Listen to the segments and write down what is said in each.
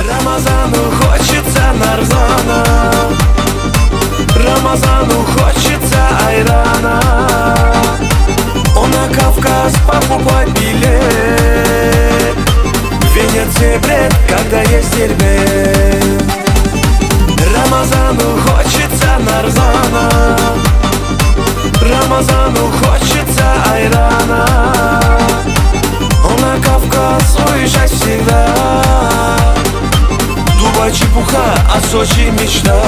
Рамазану хочется нарзана, Рамазану хочется айрана. Он на Кавказ покупает билет. В Венеции бред, когда есть Дербент. Рамазану хочется нарзана, Рамазану хочется айрана. Он на Кавказ уезжать всегда. Дубай чепуха, а Сочи мечта.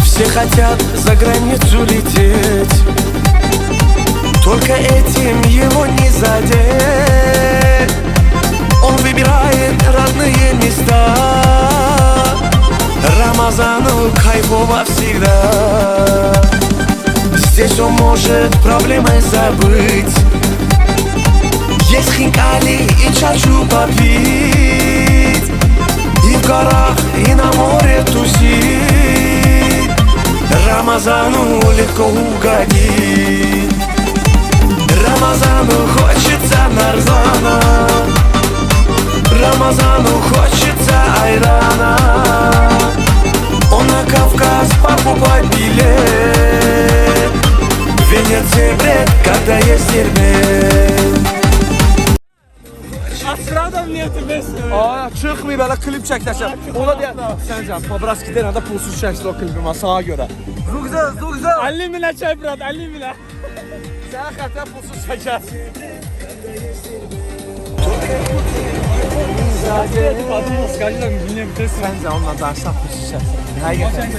Все хотят за границу лететь, только этим его не задеть. Он выбирает родные места. Рамазану кайфово всегда. Здесь он может проблемы забыть. Есть хинкали и чачу попить, и в горах, и на море тусить. Рамазану легко угодить. Рамазану хочется нарзана, Рамазану хочется айрана. Он на Кавказ покупает билет. В Венеции бред, когда есть Дербент. Açıradan niyə bilirsən? Aa, çıxmayıb hələ klip çəkləşəm. Ona deyə, səncə, Pabraski deyəndə pulsuz çəksin o klipi masaya görə. Zugza, zugza. 50 minə çək brat, 50 minə. Sən xətər pulsuz çəkər. Səncə onunla danışsaq pulsuz çəksin. Həqiqətən.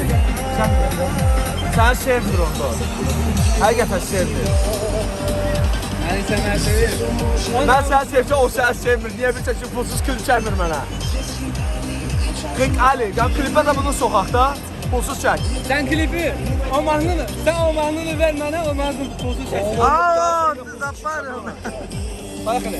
Sən sevmir onda. Həqiqətən sevmir. Məni sən məni sevir. Mən səni sevcəm, o səni sevmir. Niyə bilirsən ki, pulsuz klip çəkmir mənə. Qıq Ali, yəni klipə də bunu soxaq da, pulsuz çək. Sən klipi, o mahnını, sən o mahnını ver mənə, o mahnını pulsuz çəksin. Aa, zaparım. Baxın.